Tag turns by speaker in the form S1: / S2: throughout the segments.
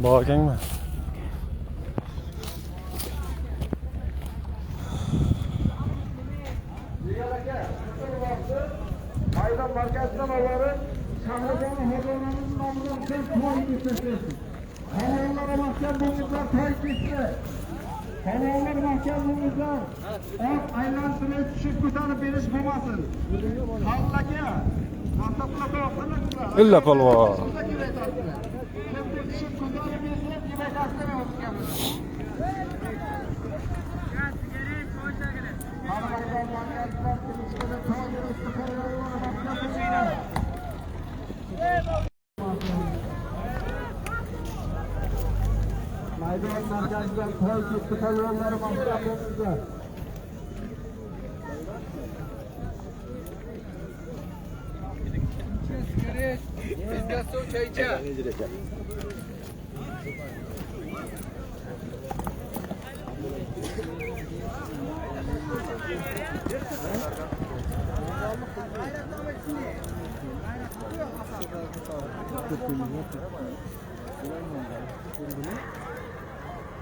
S1: Bor ekanmi?
S2: Maydon markazidan olib, Shahribon Hozonamiz nomidan bir to'y ketdi. Polvonlar mahkam bo'linglar, to'y ketdi. Polvonlar mahkam bo'linglar. Ot aylantirib tushib ko'tarib berish bo'lmasin. Hallaka,
S1: Illa polvon.
S2: Tushib ko'tarib bersa, demak asli o'tkazamiz. Maydon markazidan toy ketdi, polvonlari mahkam bo'linglar.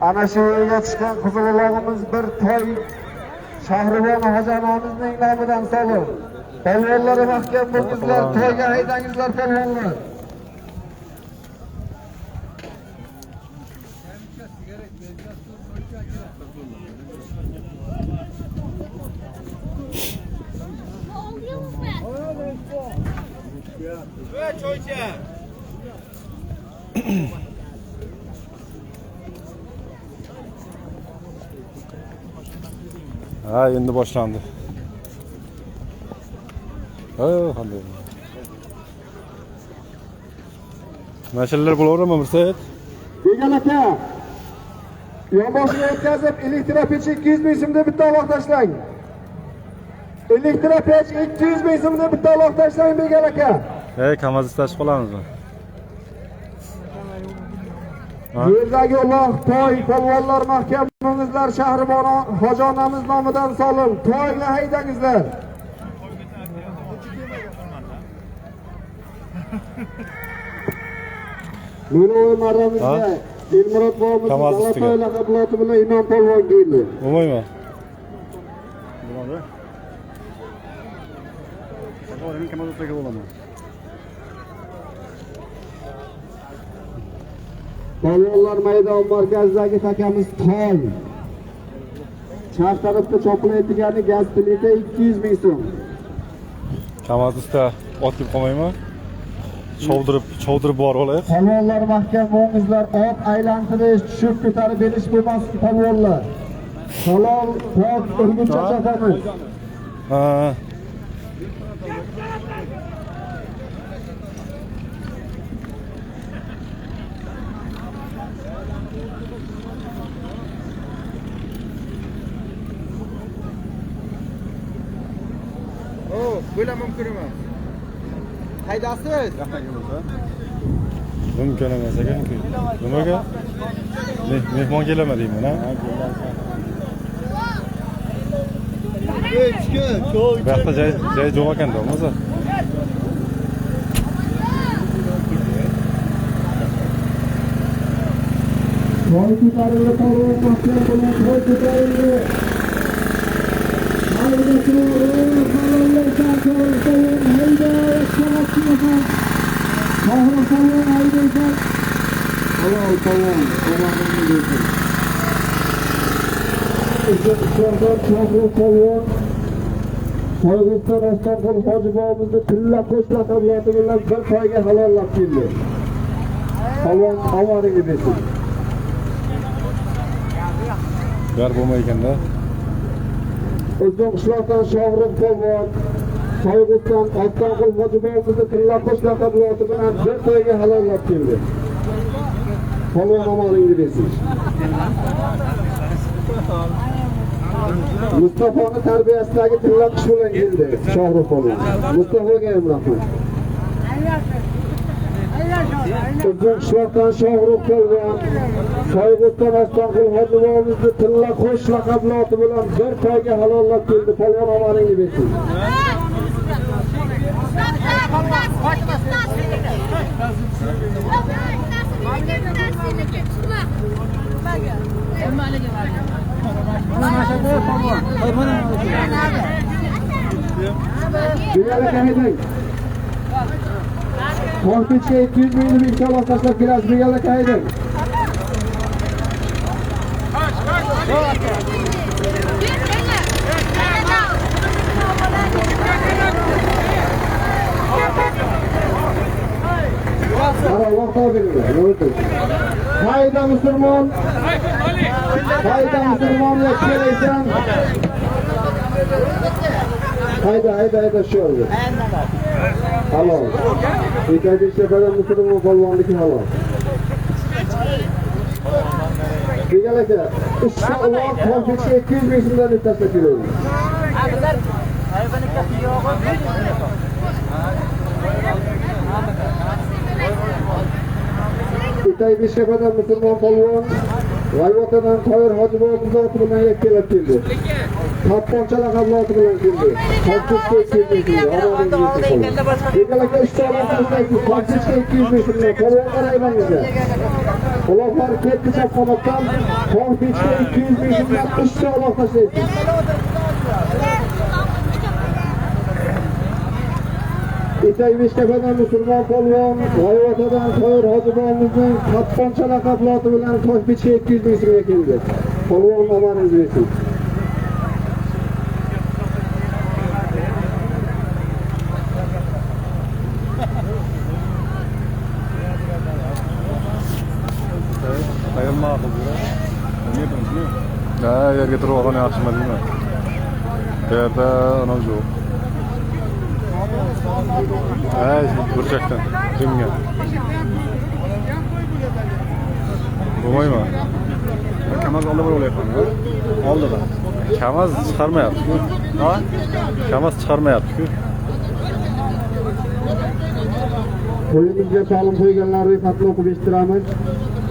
S2: Ana shu yo'lga chiqqan qizil ulog'imiz bir toy Shahribon Hojanamizning nomidan solib. Polvonlar mahkam bo'linglar, toyga haydangizlar polvonlar.
S1: Ha, endi boshlandi. Ha, qanday? Masalalar bo'lavermi, Mirsaid?
S2: Begal aka, yonboshini o'tkazib, elektropech 200 ming so'mda bitta uloq tashlang. Elektropech 200 ming so'mda bitta uloq tashlang Begal aka.
S1: Ey, KAMAZ ishlashib qolamizmi?
S2: Yerdagi uloq toy polvonlar mahkam bo'lingizlar, Shahribon Hojonamiz nomidan solim, toyga haydangizlar. Mo'ylov marramizga Elmurod bobomiz Dalatoy laqabloti bilan Inom polvon keldi.
S1: Bo'lmaymi?
S3: Bo'ladi. O'g'lim KAMAZ ustiga bo'laman.
S2: Polvonlar maydon markazidagi takamiz toy. Chap tarafda chopilayotgani gaz plita 200 ming so'm.
S1: KAMAZ ustida ot kelib qolmaymi? Chovdirib borib olaylik.
S2: Polvonlar mahkam bo'lingizlar, ot aylantirish, tushib ko'tarib berish bo'lmasin polvonlar. Halol, pok urguncha chopamiz.
S1: Ha.
S4: Bo'la mumkin emas. Haydasiz.
S1: Mumkin emas ekan-ku. Nimaga? Mehmon kelami deyman, ha? Bu yoqda joy yo'q ekanda, bo'lmasa.
S2: Toy ko'tarildi, polvon mahkam bo'ling, toy ko'tarildi. Halol polvon, omadingni bersin. Shohrux polvon, Toyg'iston Ostonqul hoji bobomizni tilla qo'sh laqabloti bilan bir toyga halollab keldi. Polvon omadingni bersin.
S1: Gar bo'lmay ekanda.
S2: O'zbek qishloqdan Shohrux polvon, Toyg'iston Ostonqul hoji bobomizni tilla qo'sh laqabloti bilan bir toyga halollab keldi. Polvon omadingni bersin. Mustafoni tarbiyasidagi tilla qush bilan keldi Shohrux polvon. Mustafoga ham rahmat. Uzun qishloqdan Shohrux polvon, Soyg'utdan Ostonqul Hojibovimizni Tilla Qo'sh laqabli oti bilan bir toyga halollab keldi. Polvon omadingizni bersin. Toshbechga 200 mingni bitta ovoz tashlab kelasiz, Begalla aka haydang. Mana vaqt olinglar. Hayda musulmon. Hayda musulmon yakkalaysan. Hayda hayda hayda shu yerga. Halol. Ikkinchi musulmon polvonniki halol. Begal aka, uchta uloq Toshbechga 200 ming so'mdan tashlab keladi. Itay Beshkapadan musulmon polvon G'ayvotadan Toyir Hojibovimiz oti bilan yakkalab keldi. Topponcha laqabli oti bilan keldi. Toshbechga 200 ming so'm. Begal aka uchta uloq tashlaysiz. Toshbechga 200 ming so'mdan. Polvon qaraymanizga. Uloqlar ketdi chap qanotdan. Toshbechga 200 ming so'mdan uchta uloq tashlaysiz. Itay Beshkapadan musulmon polvon G'ayvotadan Toyir Hojibovimizning Topponcha laqabli oti bilan Toshbechga 200 ming so'mga keldi. Polvon omadingizni bersin.
S1: Ha, yerga turib olgan yaxshimi deyman. Bu yerda ana yo'q. Ha, burchakdan jimga. Bo'lmaymi?
S3: Kamaz oldi bo'layapman, ha? Oldida.
S1: Kamaz chiqarmayapti-ku.
S3: Ha?
S1: Kamaz chiqarmayapti-ku.
S2: To'yimizga solim qo'yganlar ro'yxatini o'qib eshittiramiz.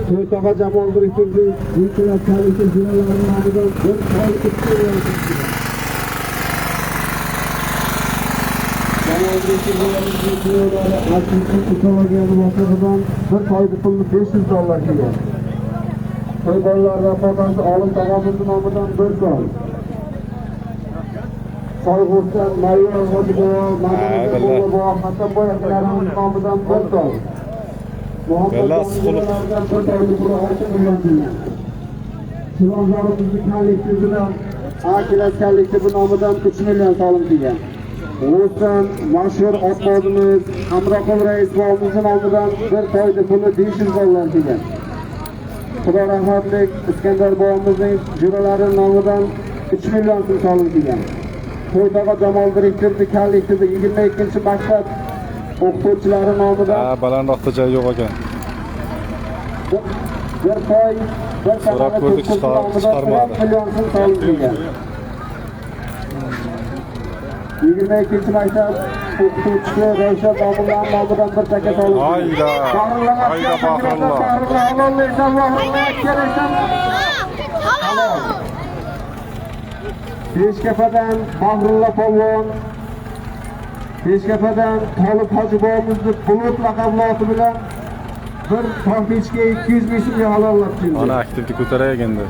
S2: To'ytog'a Jamol direktorning Gulchilar kollektiv jo'ralari nomidan bir toy 2 million so'm. Jamol direktorning jo'ralari Azizning ekologiya boshlig'idan bir toy pulni $500 kelgan. To'y bolalar rafaqasi olim tog'amiz nomidan bir toy. Soyg'urtdan Mayor Hojibova, Mamad bobo, Hasanboy akalarimiz nomidan bir toy. Chilonzorimizni kollektividan A-klass kollektivi nomidan 3 million solim kelgan. G'o'zdan mashhur otbozimiz Hamroqul rais bobomiz nomidan bir toyda puli $500 kelgan. Xudo rahmatlik Iskandar bobomizning jo'ralari nomidan 3 million so'm solim kelgan. To'ytog'a Jamol direktorning kollektivi 22-maktab o'qituvchilari nomidan
S1: balandroqda joy yo'q ekan.
S2: Bir toy bir
S1: so'rab ko'rdik, chiqarmadi.
S2: Million so'm solim kelgan. 22-maktab o'qituvchisi Ravshan domlalar nomidan bir taka solim.
S1: Hayda. Hayda Bahrulla.
S2: Halol. Beshkapadan Bahrulla polvon, Beshkapadan Tolib Hojibovimizni Bulut laqabli oti bilan bir Toshbechga 200 ming so'mga halollab keldi.
S1: Ana aktivni ko'taraylik endi.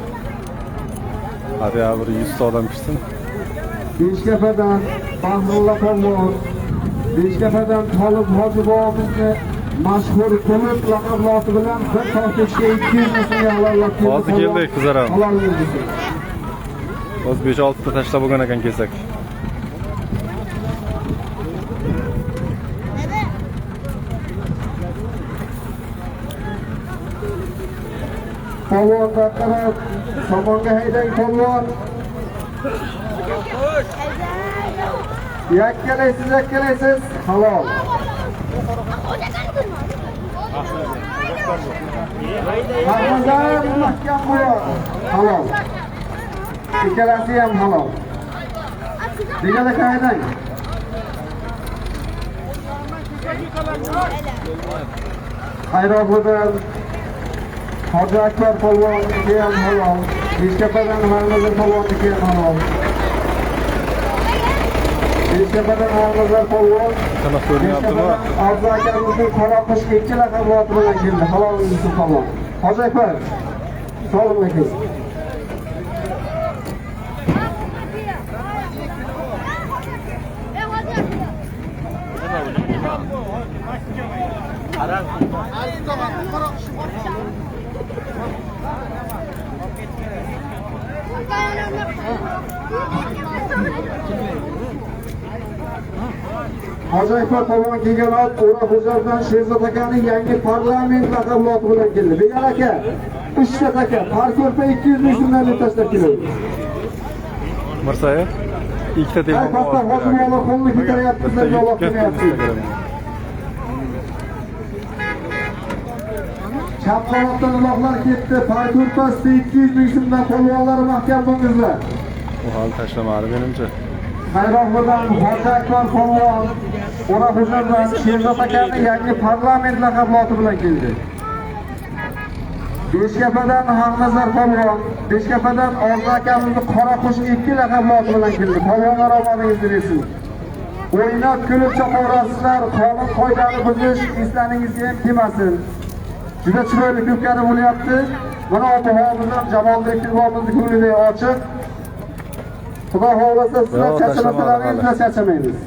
S1: Hadi bir 100 ta odam kirsin.
S2: Beshkapadan Bahrulla polvon, Beshkapadan Tolib Hojibovimizni mashhur Bulut laqabli oti bilan bir Toshbechga 200 ming so'mga halollab keldi.
S1: Hozir keldik qizlar ham.
S2: Halol bo'lsin.
S1: Hozir 5-6 ta tashlab bo'lgan ekan kelsak.
S2: Polvonga qarab, tomonga haydang polvon. Yakkalaysiz, yakkalaysiz, halol. Darvozam mahkam bo'lar. Halol. Ikkalasi ham halol. Degan aka haydang. Qayroqlidan Hoji Akbar polvonniki ham halol. Beshkapadan Haqnazar polvonniki ham halol. Beshkapadan Haqnazar polvon
S1: Tiniq ko'rinyaptimi?
S2: Orzu akamizning Qoraqush 2 laqabli oti bilan keldi. Halol Yusuf polvon. Hoji Akbar, sog'lik alaykum. Hoji Akbar polvon kelgan ot O'raxo'jadan Sherzod akaning yangi parlament laqabli oti bilan keldi. Begal aka, 3 ta taka, parko'rpa 200 ming so'mdan deb tashlab keladi.
S1: Mirsayev ikkita telefon
S2: olib qo'lni ko'taryapti, sizlarga Alloh bermayapti. Chap qanotdan uloqlar ketdi. Parko'rpasida 200 ming so'mdan polvonlar mahkam bo'lingizlar.
S1: U hali tashlamadi menimcha.
S2: Qayroqlidan Hoji Akbar polvon O'raxo'jadan Sherzod akaning yangi parlament laqabli oti bilan keldi. Beshkapadan Haqnazar polvon, Beshkapadan Orzu akamizni Qoraqush 2 laqabli oti bilan keldi. Polvonlar omadingizni bersin. O'ynab kulib chapaverasizlar, qonun qoidani buzish eslaringizga ham kelmasin. Juda chiroyli ko'pkari bo'lyapti. Mana ob-havomiz ham Jamolbek bobomizni ko'nglidek ochiq. Xudo xohlasa sizlar charchamasalaringiz, biz charchamaymiz.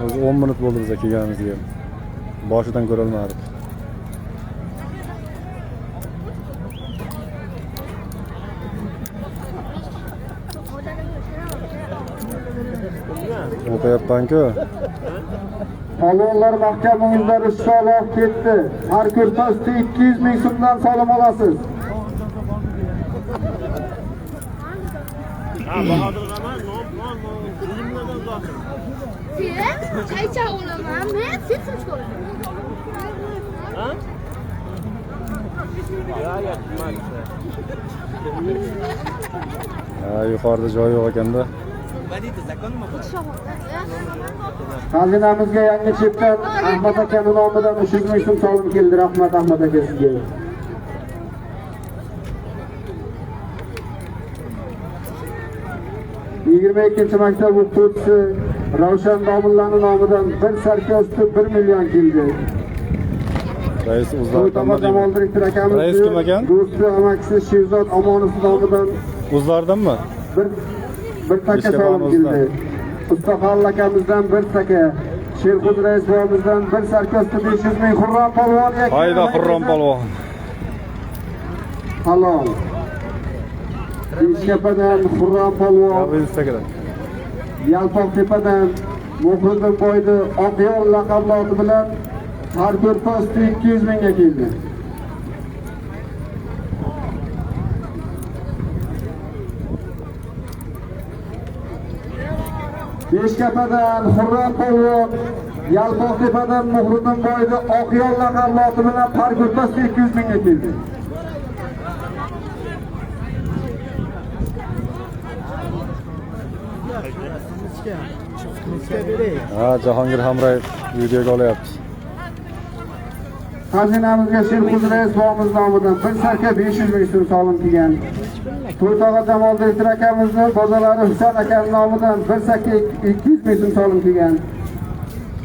S1: O'zi 10 minut bo'ldi bizga kelganimizga. Boshidan ko'ra olmadik. O'qiyapman-ku.
S2: Polvonlar mahkamangizlar ustolar ketdi. Har ko'rpasida 200 ming so'mdan solim olasiz.
S1: Ha, yuqorida joy yo'q ekanda.
S2: Xazinamizga yangi chipdan Ahmad akaning nomidan 300 ming so'm solim keldi. Rahmat Ahmad aka sizga. Yigirma ikkinchi maktab o'qituvchisi Ravshan Domlaning nomidan bir sarka usti 1 million keldi.
S1: Rais o'zlaridanmi? Rais kim ekan?
S2: Do'sti amakisi Sherzod Omonov nomidan
S1: o'zlaridanmi?
S2: Bir taka solim keldi. Mustafa akamizdan bir taka, Sherqud rais bobomizdan bir sarka usti 500 ming. Xurram polvon.
S1: Hayda Xurram polvon.
S2: Halol. Beshkapadan Xurram polvon. Yalpoqtepadan Muhriddin boyni Oqyo'l laqabli oti bilan har ko'rpa usti 200 mingga keldi. Beshkapadan Xurram polvon, Yalpoqtepadan Muhriddin boyni Oqyo'l laqabli oti bilan har ko'rpa usti 200 mingga keldi.
S1: Ha, Jahongir Hamrayev videoga olyapti.
S2: Xazinamizga Sherqul rais bobomiz nomidan bir sarka 500 ming so'm solim kelgan. To'rtog'a Jamoldiy akamizni bozorlari Husan akaning nomidan bir sarka 200 ming so'm solim kelgan.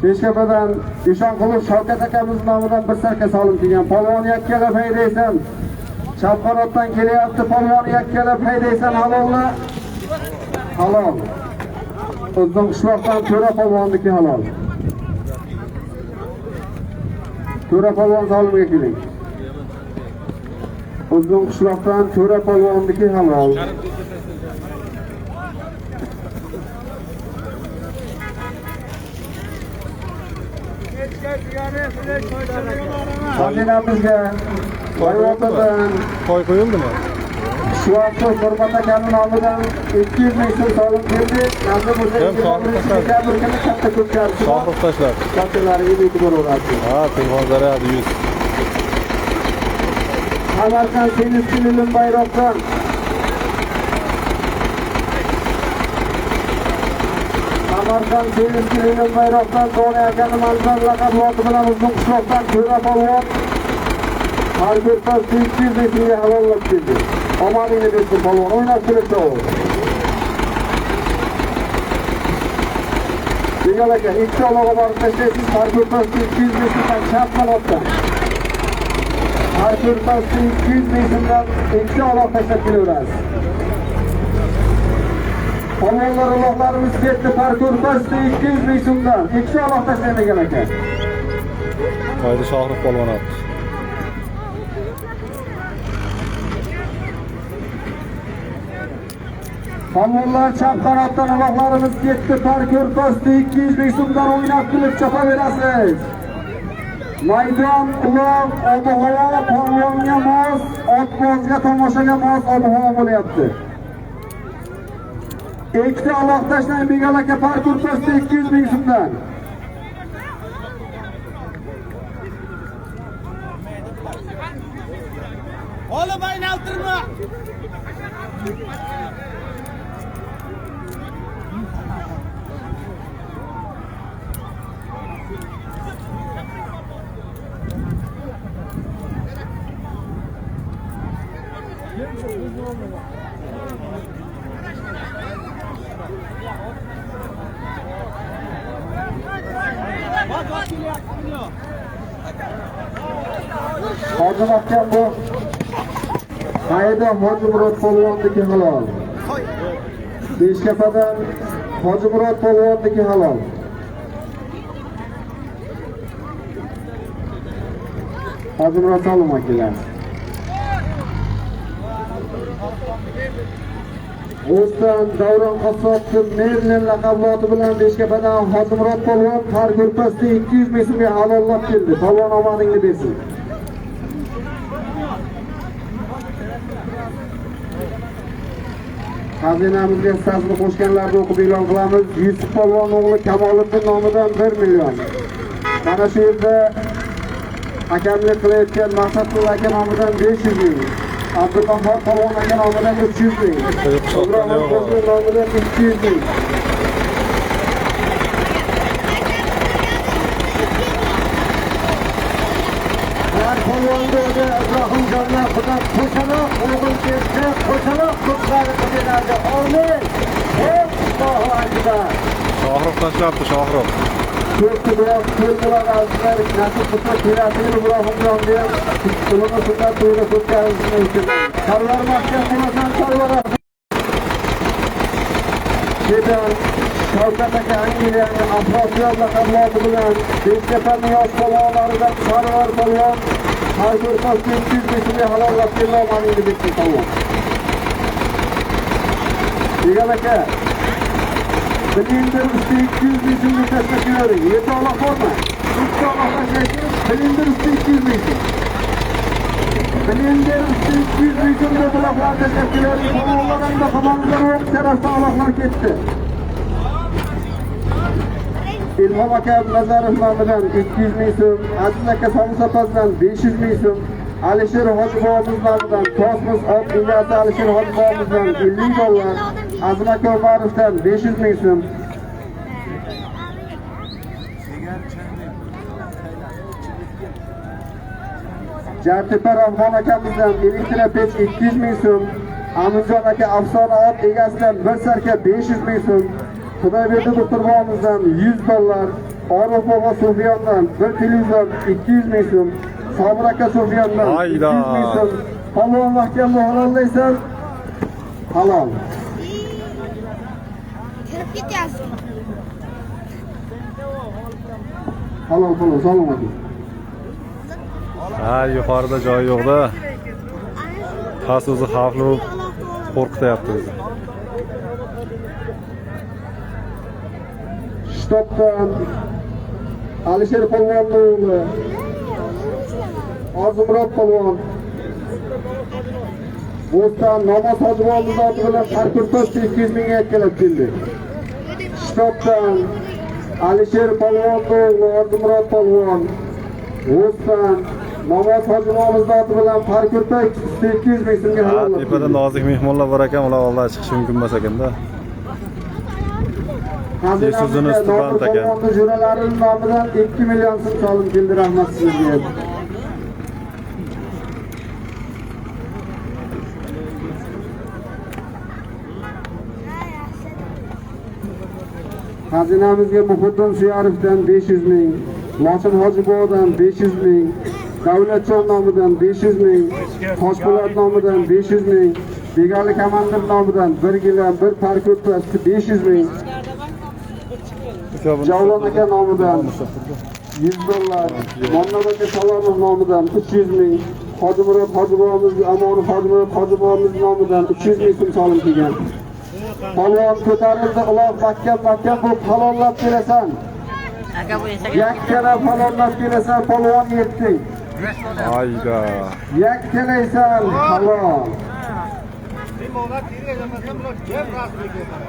S2: Beshkapadan Eshonqulov Shavkat akamiz nomidan bir sarka solim kelgan. Polvon yakkalab haydaysan. Chap qanotdan kelyapti, polvon yakkalab haydaysan, halolmi? Halol. O'zdan qishloqdan To'ra polvonniki halol. To'ra polvon solimga keling. O'zdan qishloqdan To'ra polvonniki halol. Xazinamizga Boyvotadan
S1: toy qo'yildimi?
S2: Shuvaqov Nurmat akaning nomidan 200 ming so'm solim keldi. Nazir bo'lsa, katta ko'pkarisi bor.
S1: Shohrux tashlab.
S2: Kattalariga yetib boraveradi.
S1: Ha, telefon zaryadi 100.
S2: Samarqand tennis klubi bayroqdan Samarqand Sevimli Lenin bayroqdan Dona akani Manzar laqabli oti bilan Uzun qishloqdan To'ra polvon har bir pas 200 ming so'mga halollab keldi. Omadingni bersin polvon, o'ynab kelib to'g'ri. Begal aka, ikki olog'a borib tashlaysiz, har bir pas 200 ming so'mdan chap qanotdan. Har bir pas 200 ming so'mdan ikki oloq tashlab kelaverasiz. Polvonlar uloqlarimiz ketdi, parkur pastda 200 ming so'mdan ikki oloq tashlaydigan aka.
S1: Haydi Shohrux polvon otdi.
S2: Polvonlar chap qanotdan uloqlarimiz ketdi, parkur pastda 200 ming so'mdan o'ynab kulib chapaverasiz. Maydon uloq, ob-havo polvonga mos, otbozga tomoshaga mos ob-havo bo'lyapti. Ikkita aloq tashlang Begal aka, parkur pastda 200 ming so'mdan.
S4: Olib aynaltirma.
S2: Hoji mahkam bu. Qayda Hoji Murod polvonniki halol. Beshkapadan Hoji Murod polvonniki halol. Hoji Murod salom akalar. O'zdan Davron Qassobov Merlin laqabli oti bilan Beshkapadan Hoji Murod polvon parkur pastda 200 ming so'mga halollab keldi. Polvon omadingni bersin. Xazinamizga hissasini qo'shganlarni o'qib e'lon qilamiz. Yusuf polvon o'g'li Kamoliddin nomidan 1 million. Mana shu yerda hakamlik qilayotgan Maqsadullo aka nomidan 500 ming. Abduqahhor polvon aka nomidan 300 ming. Ibrohim polvon nomidan 200 ming. Har polvonni o'zi Ibrohimjonlar Xudo qo'shaloq o'g'il bersa, qo'shaloq ko'plari beradi. Amin. Allohu akbar.
S1: Shohrux tashlabdi, Shohrux.
S2: Ko'p duo qildilar azizlar, nasib qilsa kelasi yil Ibrohimjonga ham pulini sunnat to'yini o'tkazishni uchun. Sarvar mahkam bo'lasan, Sarvar. Ketan Shavkat aka Angliyaning Afrosiyob laqabli oti bilan Beshkapaning yosh polvonlaridan Sarvar polvon parkur pastda 200 ming so'mga halollab keldi, omadingni bersin polvon. Begal aka, Blinder usti 200 ming so'mga tashlab kelavering. Yerda oloq bormi? Ikkita oloq tashlaysiz, Blinder usti 200 ming so'm. Blinder usti 200 ming so'mga uloqlar tashlab kelavering. Polvonlar hamda qo'monlar o'q tarafdan uloqlar ketdi. Ilhom aka Nazarov nomidan 200 ming so'm, Aziz aka Somsapazdan 500 ming so'm, Alisher Hojibobimiz nomidan Kosmos ot egasi Alisher Hojibobimizdan 50 dollar, Azim aka Umarovdan 500 ming so'm. Jartepa Ravxon akamizdan elektropech 200 ming so'm, Aminjon aka Afsona ot egasidan bir sarka 500 ming so'm, Xudoyberdi doktorbobomizdan 100 dollar, Orif bobo Sufyondan bir televizor 200 ming so'm, Sobir aka Sufyondan 200 ming so'm. Polvon mahkam halollaysan, halol.
S5: Kirib ketyapsiz.
S2: Halol polvon, salom alaykum.
S1: Ha, yuqorida joyi yo'q-da. Past o'zi xavfli bo'lib qo'rqityapti o'zi.
S2: Shtobdan Alisher polvonning o'g'li Orzumurod polvon Bo'ston Namoz Hojibobimiz oti bilan parkur pastda 200 mingga yakkalab keldi. Shtobdan Alisher polvonning o'g'li Orzumurod polvon Bo'ston Namoz Hojibobimiz oti bilan parkur pastda 200 ming so'mga halollab.
S1: Tepada nozik mehmonlar bor ekan, ular oldiga chiqishi mumkin emas ekanda. Isuzu'ni usti band ekan.
S2: Jo'ralarining nomidan 2 million so'm solim keldi, rahmat sizga. Xazinamizga Muhiddin Suyarovdan 500 ming, Lochin Hojibovadan 500 ming, Davlatjon nomidan 500 ming, Toshpo'lat nomidan 500 ming, Begali komandir nomidan 1 gilam, 1 parkut pasti 500 ming, Javlon aka nomidan $100, Monnab aka Salomov nomidan 300 ming, Hojimurod Hojibovamiz, Amonov Hojimurod Hojibovamiz nomidan 300 ming so'm solim kelgan. Polvon ko'tarildi, uloq mahkam mahkam bo'lib halollab kelasan. Yakkala halollab kelasan, polvon yetding.
S1: Hayda.
S2: Yakkalaysan halol.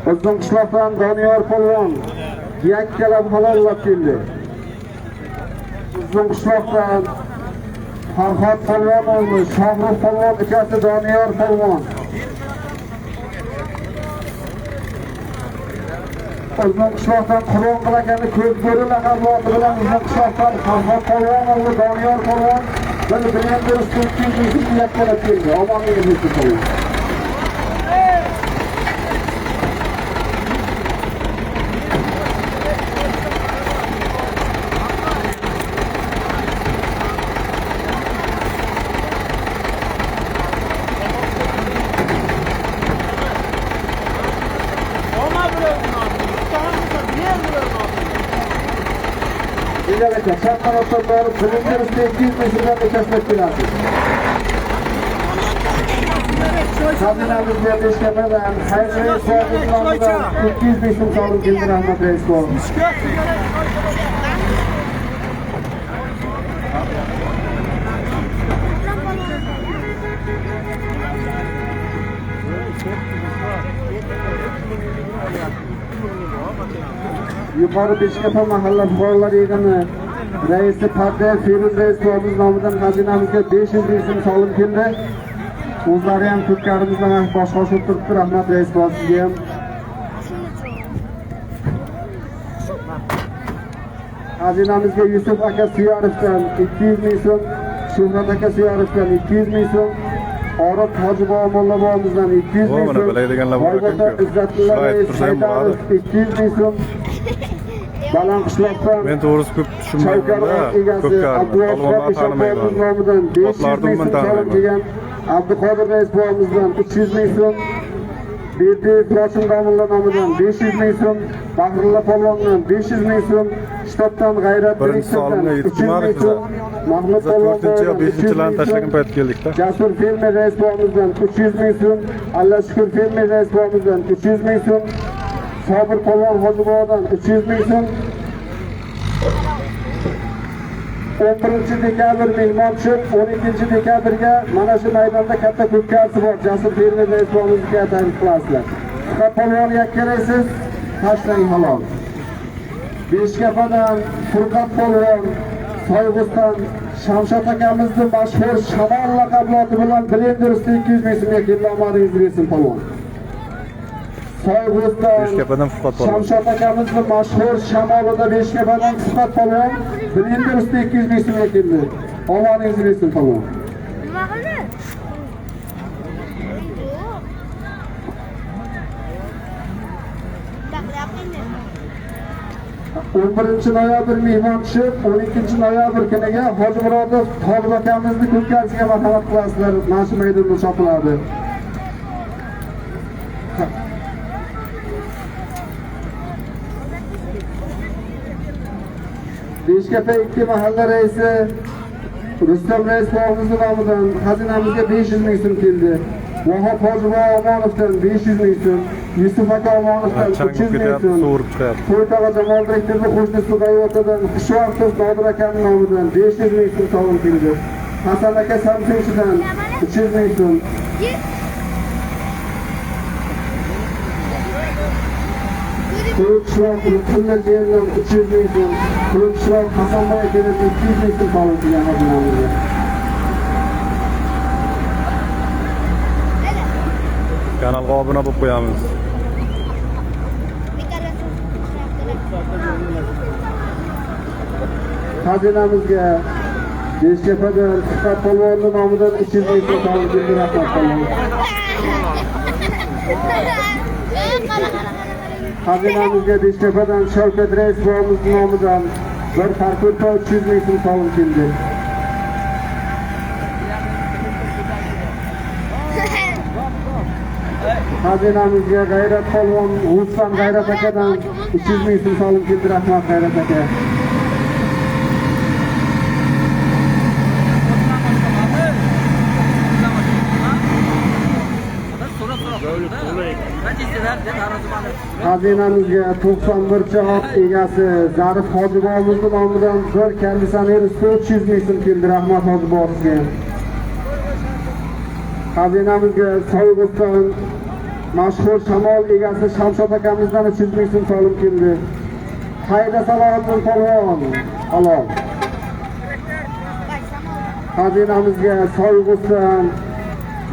S2: O'zbek qishloqdan Doniyor polvon yakkalab halollab keldi. O'zbek qishloqdan Farhod polvon o'g'li Shohrux polvon ukasi Doniyor polvon. O'zbek qishloqdan Qurbonqul akani Ko'zbo'ri laqabli oti bilan O'zbek qishloqdan Farhod polvon o'g'li Doniyor polvon bir blender usti 200 ming so'm yakkalab keldi. Omoningiz bo'lsin polvon. Chap qanotdan borib, blender usti 200 ming so'mdan tashlab kelasiz. Xazinamizga Beshkapadan Xayr rais nomidan 200 ming so'm solim keldi, rahmat rais bobom. Yuqori Beshkapa mahalla fuqarolar yig'ini raisi Pardayev Feruz rais bobimiz nomidan xazinamizga 500 ming so'm solim keldi. O'zlari ham ko'pkarimiz bilan bosh qo'shib turibdi, rahmat rais bobom sizga ham. Xazinamizga Yusuf aka Suyarovdan 200 ming so'm, Shuhrat aka Suyarovdan 200 ming so'm, Orif Hojibobo mollabobomizdan 200 ming so'm, Izzatullo rais Haydarov 200 ming so'm, Baland qishloqdan
S1: men to'g'risi ko'p tushunmayman-da, ko'pkarni, tanimayman.
S2: Nomidan 500 ming so'm solim kelgan, Abduqodir rais bobomizdan 300 ming so'm, Berdiyev Lochin domilla nomidan 500 ming so'm, Bahrulla polvondan 500 ming so'm, shtabdan G'ayrat direktordan 300 ming so'm, Mahmud polvondan
S1: 4-chi, 5-chilarni tashlagan payt keldik-da.
S2: Jasur fermer rais bobomizdan 300 ming so'm, Allashukur fermer rais bobomizdan 300 ming so'm, Sobir polvon Hojibovadan 300 ming so'm. 11 dekabr mehmon tushib, 12 dekabrga mana shu maydonda katta ko'pkarsi bor. Jasur fermer rais bobomizga taklif qilasizlar. Faqat polvon yakkalaysiz, tashlang halol. Beshkapadan Furqat polvon, Soyg'usdan Shamshod akamizni mashhur Shamol laqabli oti bilan blender usti 200 ming so'mga keldi, omadingizni bersin polvon. Soyg'usdan
S1: Beshkapadan Furqat polvon.
S2: Shamshod akamizni mashhur Shamolida Beshkapadan Furqat polvon blender usti 200 ming so'mga keldi. Omadingizni bersin polvon.
S5: Nima qildi? Yo'q.
S2: 11 noyabr mehmon tushib, 12 noyabr kuniga Hojimurodov Tolib akamizni ko'pkarsiga marhamat qilasizlar. Mana shu maydonda chopiladi. Beshkapa 2 mahalla raisi Rustam rais bobomizning nomidan xazinamizga 500 ming so'm keldi. Vahob Hojibobo Omonovdan 500 ming so'm, Yusuf aka Omonovdan 300 ming so'm,
S1: sovurib chiqyapti.
S2: To'ytog'a Jamol direktorning qo'shnisi G'ayvotadan Xushvaqtov Nodir akaning nomidan 500 ming so'm sovg'a keldi. Hasan aka Samsunchidan 300 ming so'm. Quruqishloq Lutfulla jiyandan 300 ming so'm, Quruqishloq Hasanboy akadan 200 ming so'm sovg'a kelgan xazinamizga.
S1: Kanalga obuna bo'lib qo'yamiz.
S2: Xazinamizga Beshkapadan Sifat polvonni nomidan 300 ming so'm solim keldi. Rahmat polvon. Xazinamizga Beshkapadan Shavkat rais bobomiz nomidan bir parkurda 300 ming so'm solim keldi. Xazinamizga G'ayrat polvon Rustam G'ayrat akadan 300 ming so'm solim keldi. Rahmat G'ayrat aka. Xazinamizga 91 ot egasi Zarif Hoji bobomizni nomidan bir konditsioner 300 ming so'm keldi. Rahmat Hoji bobomizga. Xazinamizga Soyg'iston mashhur shamol egasi Shamshod akamizdan 300 ming so'm solim keldi. Hayda Salohiddin polvon halol. Xazinamizga Soyg'iston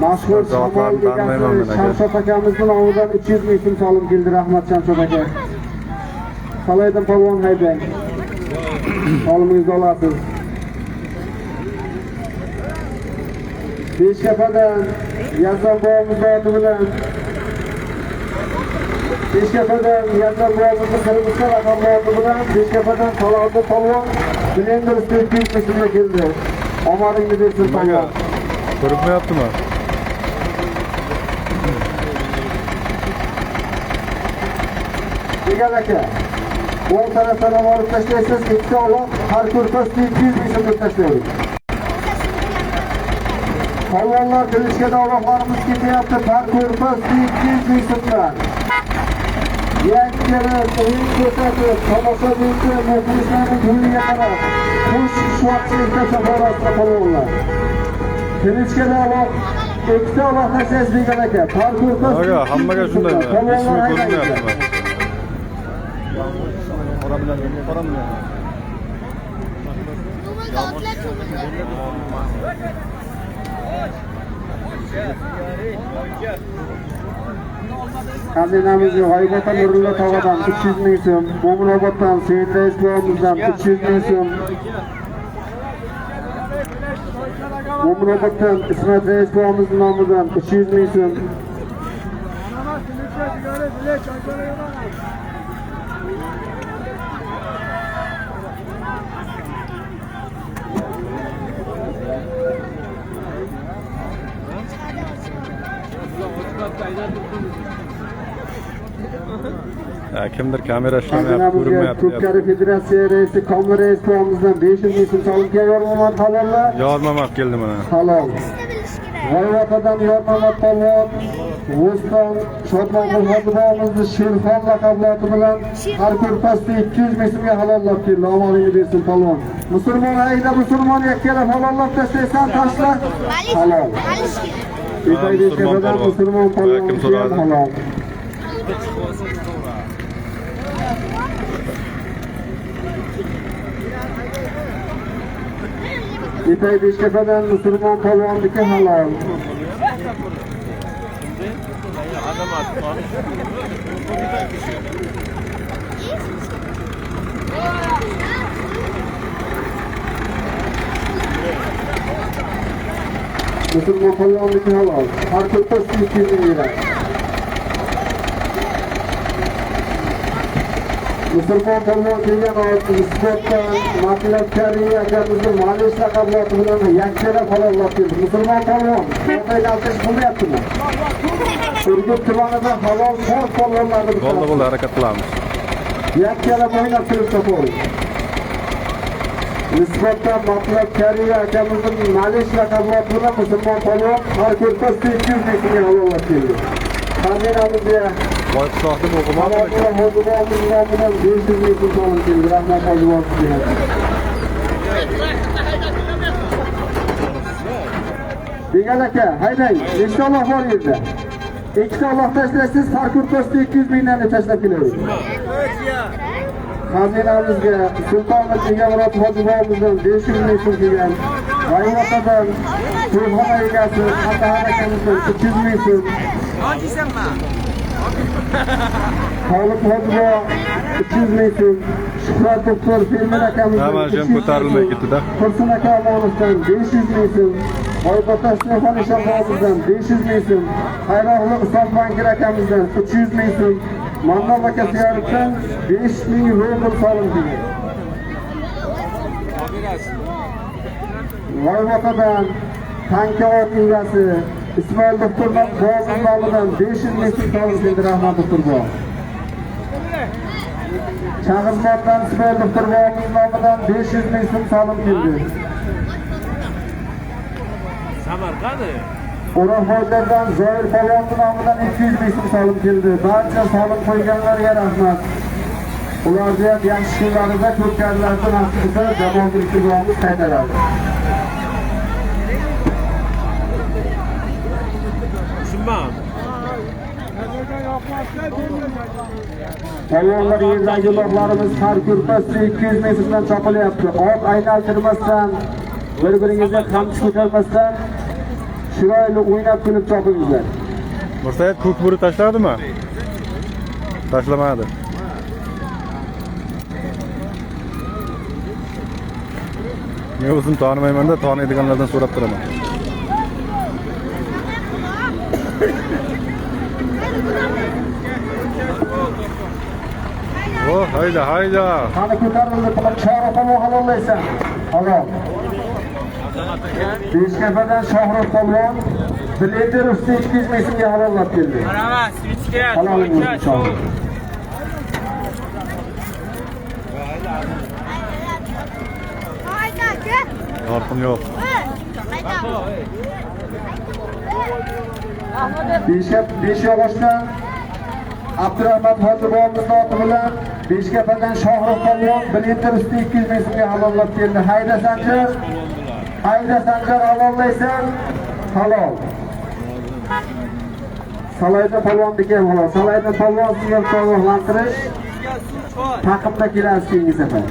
S2: mashhur shamol egasi Shamshod akamizni nomidan 300 ming so'm solim keldi. Rahmat Shamshod aka. Salohiddin polvon haydang. Solimingizni olasiz. Beshkapadan Yazdon bobomiz oti bilan Beshkapadan Yazdon bobomizni Qirg'iziston laqabli oti bilan Beshkapadan Salohiddin polvon blender ustida 200 ming so'mga keldi. Omadingni bersin polvon.
S1: Ko'rinmayaptimi?
S2: Degan aka, o'ng tarafdan olib tashlaysiz, ikkita uloq har ko'rpasida 200 ming so'mga tashlaydi. Polvonlar tilishgada uloqlarimiz ketyapti, har ko'rpasida 200 ming so'mdan. Yakkalar o'yin ko'rsatib, tomoshabinchi muxlislarning ko'ngliga qarab, xush xushvaqtchilikda safarasida polvonlar. Tilishgada uloq, ikkita uloq tashlaysiz degan aka, har ko'rpasida.
S1: Hammaga shunday.
S2: Polvonlar haydaydi. Xazinamizga G'oyibota Nurullo tog'adan 300 ming so'm, Mo'minoboddan Seyid rais bobomizdan 300 ming so'm, Mo'minoboddan Ismat rais bobomiz nomidan 300 ming so'm.
S1: Kimdir kamera ishlamayapti, ko'rinmayapti.
S2: Ko'pkari federatsiya raisi Komil rais bobomizdan 500 ming so'm solim kelgan. Yormamat halollar.
S1: Yormamat keldi mana.
S2: Halol. G'oyvotadan Yormamat polvon Rustam Shodmonqul hoji bobomizni Sherxon laqabli oti bilan har ko'rpasida 200 ming so'mga halollab keldi. Omoningni bersin polvon. Musulmon hayda musulmon yakkalab halollab tashlaysan, tashla. Halol.
S1: Musulmon
S2: musulmon polvon
S1: kim so'radi?
S2: Halol. Ipay Beshkapadan musulmon polvonniki halol. Musulmon polvonniki halol. Har ko'rpasida 200 ming lira. Musulmon polvon kelgan isbotdan Matlab Kariy akamizni Malish laqabli oti bilan yakkalab halollab keldi. Musulmon polvon, aylantish bo'lmayaptimi? Urgut tumanida halol pok polvonlarni
S1: Bo'ldi, bo'ldi, harakat qilamiz.
S2: Yakkalab o'ynab turibdi qo'l. Nisbatan Matlab Kariy akamizni Malish laqabli oti bilan musulmon polvon har ko'rpasida 200 ming so'mga halollab keldi. Xazinamizga
S1: Boyqishloqni o'qimadimi?
S2: Hoji bobomiz nomidan 500 ming so'm solim keldi. Rahmat hoji bobomizga. Degan aka, haydang. Nechta uloq bor yerda? Ikkita uloq tashlaysiz, har ko'rpasida 200 mingdan tashlab kelavering. Xazinamizga Sultonov Egamurod hoji bobomizdan 500 ming so'm kelgan. G'oyvotadan to'yxona egasi Qandahar akamizdan 300 ming so'm. Tolib Hojibo 300 ming so'm. Shuhrat doktor Fermer akamizdan
S1: Hamma ham ko'tarilmay ketdi-da.
S2: Tursun aka Omonovdan 500 ming so'm. Boybotash Stefan Eshonbobovdan 500 ming so'm. Hayroqli Islom bankir akamizdan 300 ming so'm. Mannob aka Siyarovdan 5000 rubl solim kelgan. Boybotadan tanka ot egasi Ismoil doktor Bobur nomidan 500 ming so'm solim keldi. Rahmat doktor bobur. Chag'izmordan Ismoil doktor Bobur nomidan 500 ming so'm solim keldi.
S4: Samarqand.
S2: O'roqboylardan Zoir polvon nomidan 200 ming so'm solim keldi. Barcha solim qo'yganlarga rahmat. Ularni ham yaxshi kunlarida ko'rganlarni nasib qilsa, jamol biriktirganimiz qaytaradi.
S4: Tushunmam.
S2: Polvonlar yerdagi uloqlarimiz har ko'rpasi 200 ming so'mdan chopilyapti. Ot aylantirmasdan, bir-biringizga qamchi ko'tarmasdan chiroyli o'ynab kulib chopingizlar.
S1: Mirsaid ko'k bo'ri tashladimi? Tashlamadi. Men o'zim tanimayman-da, taniydiganlardan so'rab turaman. Oh, hayda, hayda.
S2: Qani ko'tarildi, Shohrux polvon halollaysan. Halol. Beshkapadan Shohrux polvon Blender usti 200 ming so'mga halollab keldi.
S4: Marhamat, svichka,
S2: Halol bo'lsin Shohrux.
S1: Yorqin yo'q.
S2: Beshyog'ochdan Abdurahmon Hojibovimiz oti bilan Beshkapadan Shohrux polvon Blender usti 200 ming so'mga halollab keldi. Hayda Sanjar. Hayda Sanjar halollaysan. Halol. Salayda polvonniki ham halol. Salayda polvon sizga ogohlantirish. Taqimda kelasiz keyingi safar.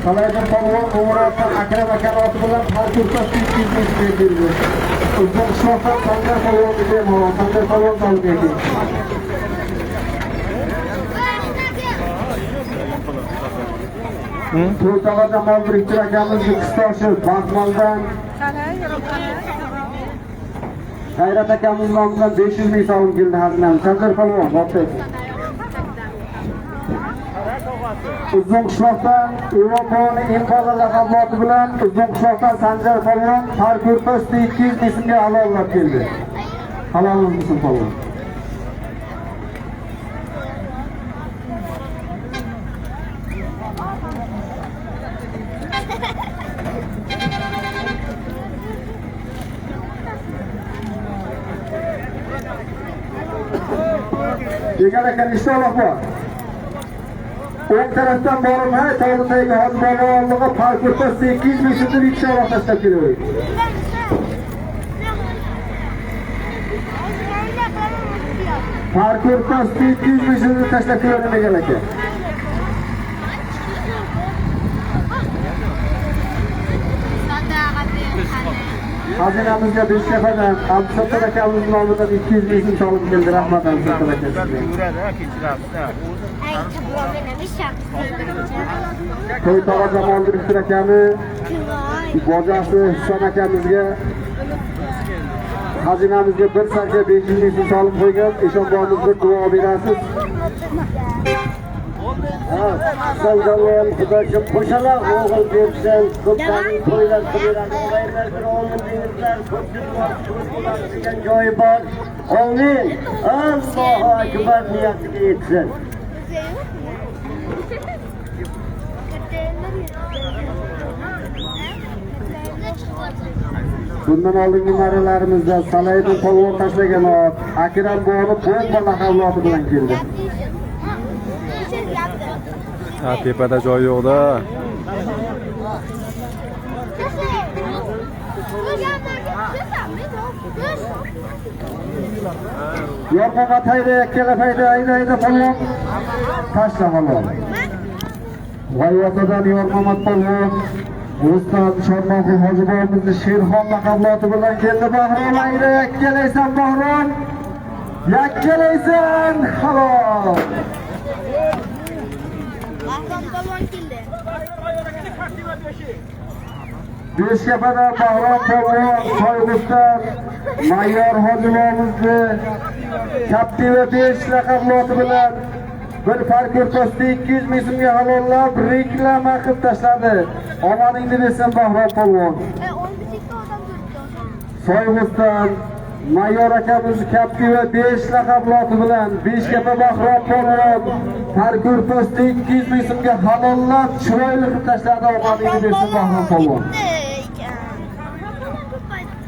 S2: Salayda polvon Qo'ng'irotdan Akram aka oti bilan har ko'rpasi 200 ming so'mga keldi. O'zbekistondan Sanjar polvonniki ham halol. Sanjar polvon solib keldi. To'ytog'ada mol biriktir akamizni qistoshi Baxmaldan G'ayrat akamiz nomidan 500 ming so'm keldi xazinamiz. Sanjar polvon, boptaysiz. Uzun qishloqdan Imom polvonning Impala laqabli oti bilan Uzun qishloqdan Sanjar polvon har ko'rpa usti 200 ming so'mga halollab keldi. Halol bo'lsin polvon. Degan ekan nechta uloq bor? O'ng tarafdan borib, hay tog'ni tagiga Hoji bobo oldiga parkurda 800 ming so'mdan ikkita uloq tashlab kelavering. Parkurda 800 ming so'mdan tashlab kelavering degan ekan. Xazinamizga Beshkapadan Abdusattor akamiz nomidan 200 ming so'm solib keldi. Rahmat Abdusattor aka sizga. To'ytog'a Jamoliddin akami bojasi Husan akamizga xazinamizga bir sarka 500 ming so'm solib qo'ygan. Eshon bobomiz bir duo berasiz.
S5: Sallallahu Xudoga qo'shalaq o'g'il bersin, ko'pdan to'ylar qilib, og'aylarga o'g'il bersinlar, ko'p bo'ladi degan joyi bor. Amin. Allohu akbar niyatiga yetsin.
S2: Bundan oldingi marralarimizda Salaydi polvon tashlagan ot Akram bog'i bomba laqabli oti bilan keldi.
S1: Ha, tepada joy yo'q-da.
S2: Yorqoqa tayda ikkala payda ayda polvon tashla halol. G'ayvotadan Yormamat polvon O'stan Chormoqli Hoji bobomizni Sherxon laqabloti bilan keldi. Bahrom ayda yakkalaysan Bahrom. Yakkalaysan halol.
S6: Bahrom polvon keldi.
S2: Beshkapada Bahrom polvon Soyg'utdan Mayor Hoji bobomizni Captiva 5 laqabloti bilan bir park o'rtasida 200 ming so'mga halollab reklama qilib tashladi. Omadingni bersin Bahrom polvon. Soyg'utdan Mayor akamiz Captiva 5 laqabloti bilan Beshkapa Bahrom polvon park o'rtasida 200 ming so'mga halollab chiroyli qilib tashladi. Omadingni bersin Bahrom polvon.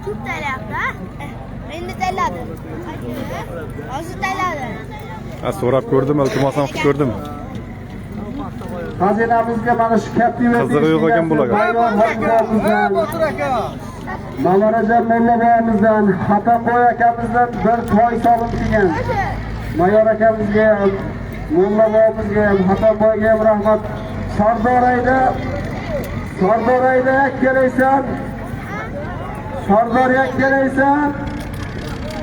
S6: Ko'p taylayapti, endi tayladi. Hozir tayladi.
S1: So'rab ko'rdim, iltimos ham qilib ko'rdim.
S2: Xazinamizga mana shu Captiva
S1: qizig'i yo'q ekan bularga.
S2: Mamarajab mulla bobomizdan, Hatamboy akamizdan bir toy solim kelgan. Mayor akamizga ham, mulla bobomizga ham, Hatamboyga ham rahmat. Sardor ayda, Sardor ayda yakkalaysan. Sardor yakkalaysan.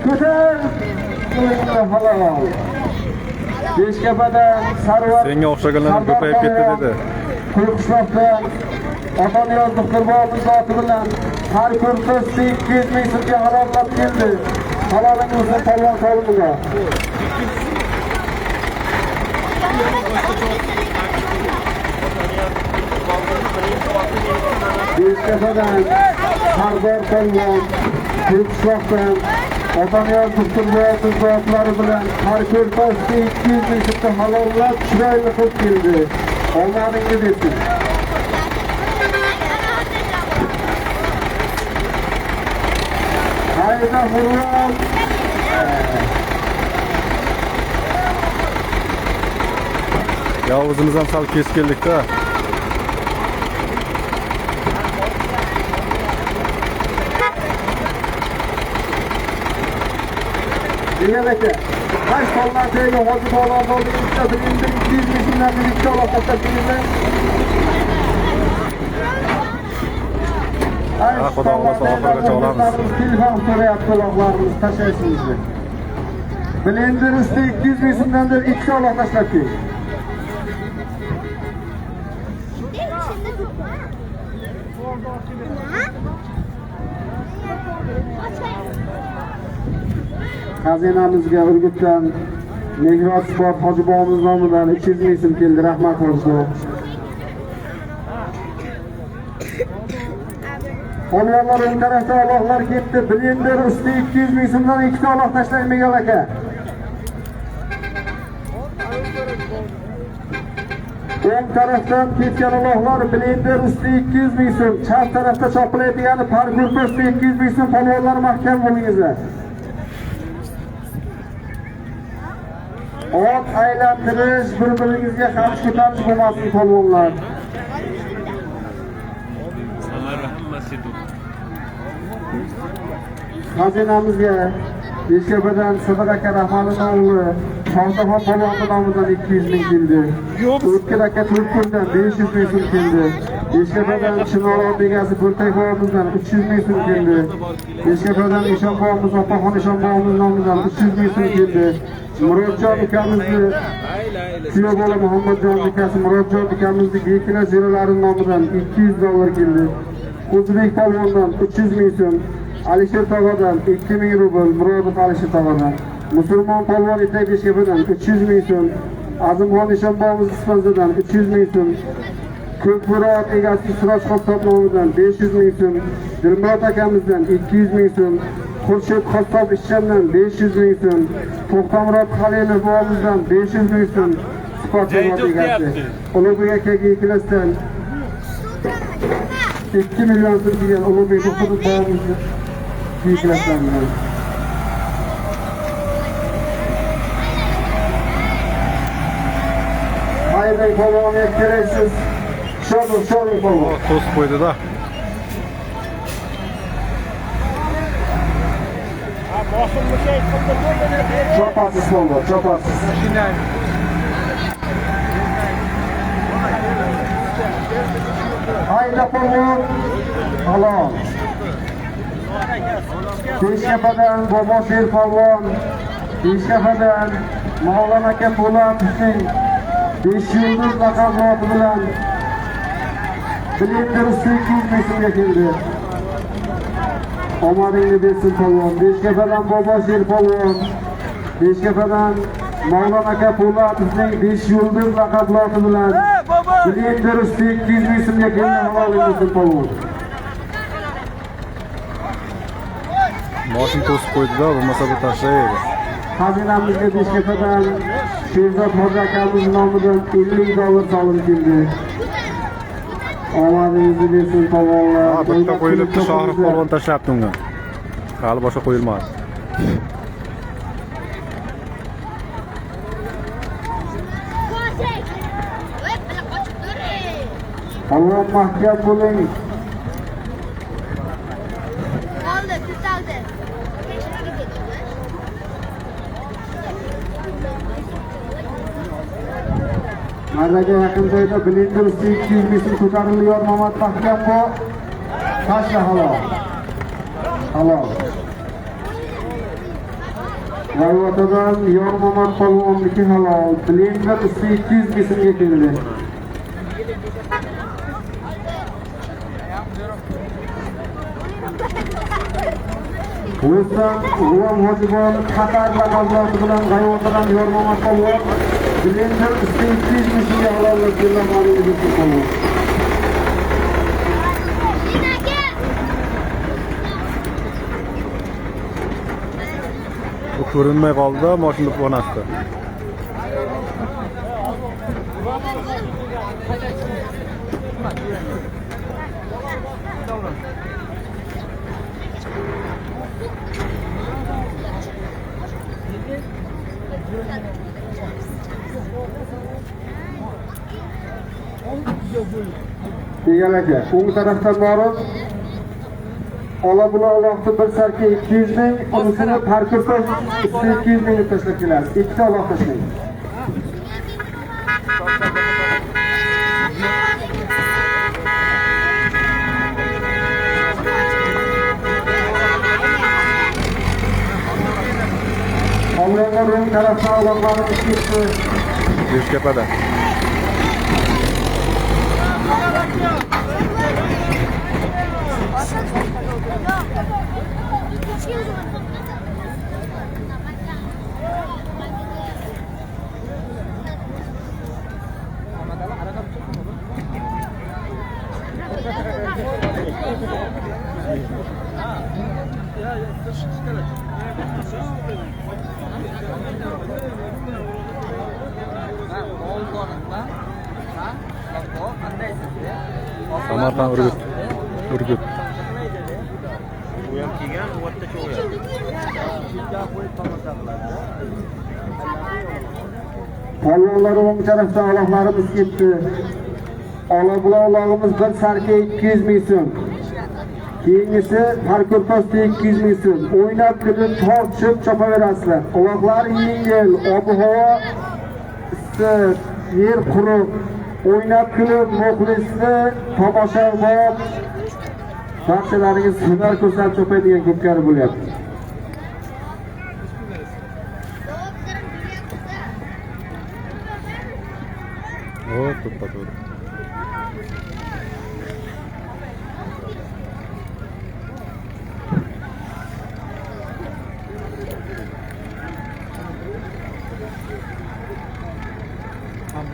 S2: Ko'tar. Halol. Beshkapada Sarvar
S1: senga o'xshaganlar ko'payib ketdi dedi.
S2: Quyuqishloqda Otaniyoz doktor bobomiz oti bilan har ko'rpasida 200 ming so'mga halollab keldi. Haloling bo'lsin polvon Solimova. Beshkapadan Sardor polvon Quyuqishloqdan Otaniyoz doktor bobomiz otlari bilan har ko'rpasida 200 ming so'mga halollab chiroyli qilib keldi. Omadingiz bersin. Hayda Hurram.
S1: Ya o'zimiz ham sal kech keldik-da.
S2: Degan aka, qash polvon Hoji polvon bo'ldi, bittasi endi 200 ming so'mdan bitta uloq tashlab keldi.
S1: Xudo xohlasa oxirigacha olamiz.
S2: Telefon so'rayapti uloqlarimiz tashlaysizmi? Blender usti 200 ming so'mdan deb ikkita uloq tashlab keldi. Xazinamizga Urgutdan Mehrot Sport Hoji bobomiz nomidan 300 ming so'm keldi. Rahmat Hoji. Polvonlar o'ng tarafda uloqlar ketdi. Blender usti 200 ming so'mdan ikkita uloq tashlang Miguel aka. O'ng tarafdan ketgan uloqlar blender usti 200 ming so'm, chap tarafda chopilayotgani parkur usti 200 ming so'm. Polvonlar mahkam bo'lingizlar. Ot aylantirish, bir-biringizga qamchi ko'tarish bo'lmasin polvonlar. Xazinamizga Beshkapadan Sidiq aka Rahmonov o'g'li Shohjahon polvonni nomidan 200 ming keldi. O'tkir aka Turkkundan 500 ming so'm keldi. Beshkapadan Chinor egasi Bo'ltak bobomizdan 300 ming so'm keldi. Beshkapadan Eshon bobomiz Opaxon Eshon bobomiz nomidan 300 ming so'm keldi. Murodjon ukamizni kuyov bola Muhammadjon ukasi Murodjon ukamizni Gekina jo'ralari nomidan 200 dollar keldi. O'zbek polvondan 300 ming so'm, Alisher tog'adan 2000 rubl, Murodov Alisher tog'adan, Musulmon polvon Itak Beshkapadan 300 ming so'm, Azimxon Eshon bobomiz Ispanzadan 300 ming so'm, Ko'kmurod egasi Siroj Qassob nomidan 500 ming so'm, Dilmurod akamizdan 200 ming so'm, Xurshid Qassob Ishchamdan 500 ming so'm, To'xtamurod Halilov bobomizdan 500 ming so'm, Sifat egasi Ulug'bek akaga ikkalasidan 2 million so'm kelgan Ulug'bek To'xtamurod bobomizni ikkalasidan. Haydang polvon yakkalaysiz. Sho'ring, sho'ring polvon.
S1: To'sib qo'ydi-da.
S2: Chopasiz polvon, chopasiz. Hayda polvon. Halol. Beshkapadan Bobo Sher polvon. Beshkapadan Mavlon aka Po'latovning 5 yulduz laqabi bilan Blender 800 ming so'mga keldi. Omadingni bersin polvon. Beshkapadan Bobo Sher polvon. Beshkapadan Mavlon aka Po'latovning 5 yulduz laqabi bilan Blender 800 ming so'mga keldi. Halol bo'lsin polvon.
S1: Moshin to'sib qo'ydi-da, bo'lmasa bu tashlaydi.
S2: Xazinamizga Beshkapadan Sherzod Hoji akamiz nomidan $50 solim keldi. Omadingizni bersin polvonlar.
S1: Ha, bitta qo'yilibdi, Shohrux polvon tashlabdi unga. Hali boshqa qo'yilmadi.
S2: Polvon mahkam bo'ling.
S6: Oldi, tutaldi.
S2: Marraga yaqin joyda Blender 200 ming so'm ko'tarildi. Mamat mahkam bu. Tashla halol. Halol. G'ayvotadan Yormamat polvonniki halol. Blender 200 ming so'mga keldi. O'zdan G'ulom Hojibon Qatar laqablari bilan G'ayvotadan Yormamat polvon Blender 200 ming so'mga halollab keldi. Polvon.
S1: Bu ko'rinmay qoldi, mashina ponasida.
S2: Degan aka, o'ng tarafdan borib ola bula uloqni bir sarka 200 ming, unisini parkurda 200 ming tashlab keladi. Ikkita uloq tashlang. Polvonlar o'ng tarafdan uloqlarni ketdi.
S1: Beshkapada. Samarqand Urgut. Urgut.
S4: U ham kelgan, u yerda cho'g'ya.
S2: Polvonlar o'ng tarafdan uloqlarimiz ketdi. Ola bula ulog'imiz bir sarka 200 ming so'm. Keyingisi parkurpost 200 ming so'm. O'ynab kulib tortishib chopaverasizlar. Uloqlar yengil, ob-havo issiq, yer quruq. O'ynab kulib muxlisni tomoshabop barchalaringiz hunar ko'rsatib chopadigan ko'pkari bo'lyapti.
S1: O, to'ppa-to'g'ri.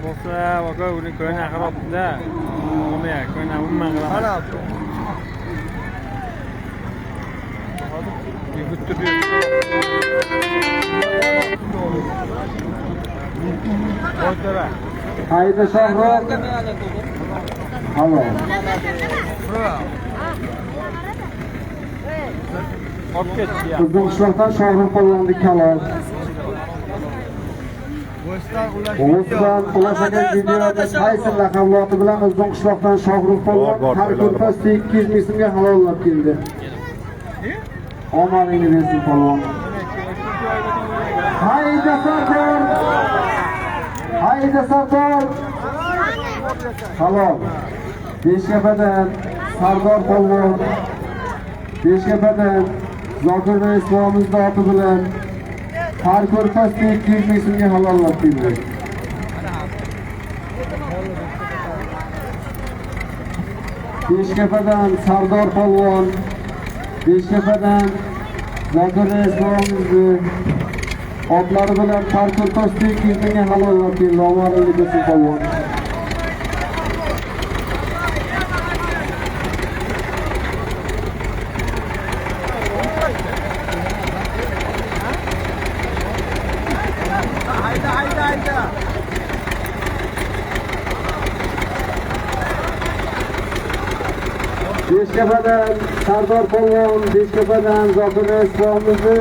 S4: Bo'lsa, aka, uni ko'na xarobda. Nima, ko'na umuman qilaman.
S2: Hayda Shohrux. Halol. Bizning qishloqdan Shohrux polvonniki halol. O'zdan Ulash aka Tayson laqabloti bilan O'zdan qishloqdan Shohrux polvon parkurda 800 ming so'mga halollab keldi. Omadingni bersin polvon. Hayda Sardor! Hayda Sardor! Halol. Beshkapadan Sardor polvon, Beshkapadan Zokir rais bobomizning oti bilan har ko'rpasda 200 ming so'mga halollab keldi. Beshkapadan Sardor polvon, Beshkapadan Zokir rais bobomizni otlari bilan har ko'rpasda 200 mingga halollab keldi. Omadingiz bo'lsin polvon. Beshkapadan Sardor polvon, Beshkapadan Zokir rais bobomizni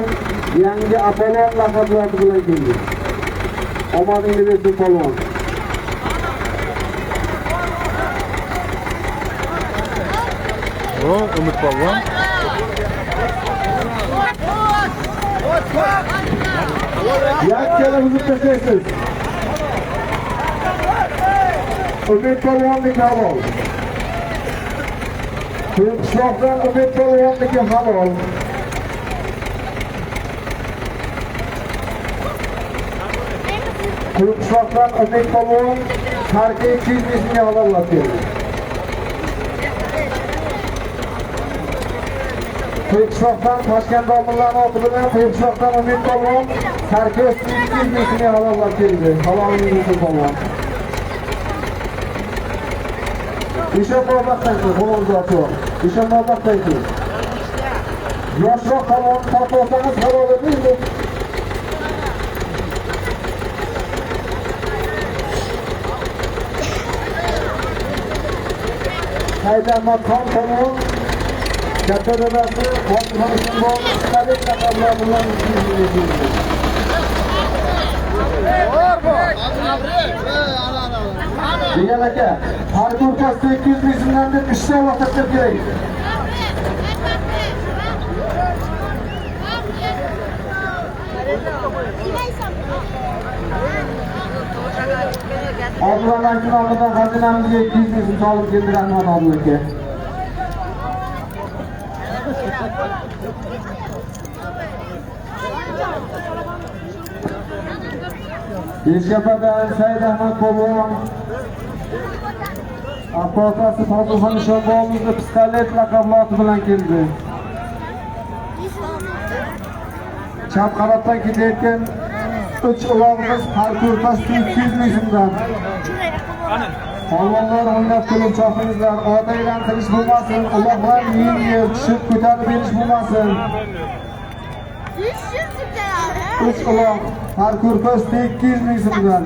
S2: yangi Apollon laqabli oti bilan keldi. Omadingiz bersin polvon.
S1: O, Umid polvon.
S2: Yakkala buzib tashlaysiz. Umid polvonniki halol. Qishloqdan Umid polvonniki halol. Qishloqdan Umid polvon sarka 200 ming so'mga halollab keldi. Qishloqdan Toshkent domlalarning oti bilan Qishloqdan Umid polvon sarka 200 ming so'mga halollab keldi. Halolingiz bo'lsin polvon. Eshon bobaqdaysiz, polvon. Eshon bobaqdaysiz. Yoshroq polvon topib olsangiz halol edi. Saidahmad Xon polvon katta dadasi Xon Stalik laqablari bilan keldi. Degan aka, har ko'rpasda 200 ming so'mdan deb 3 ta uloq tashlab kerak. Odillar nomidan xazinamizga 200 ming so'm solib keldi, rahmat Odil aka. Beshkapadan Saidahmad polvon otasi Fozilxon Eshonbobomizni pistolet laqabli oti bilan keldi. Chap qanotdan ketayotgan 3 ulog'imiz har ko'rpasda 200 ming so'mdan. Polvonlar o'ynab kulib chopingizlar, ot aylantirish bo'lmasin, uloqlar yengil tushib ko'tarib berish bo'lmasin. 3 uloq har ko'rpasda 200 ming so'mdan.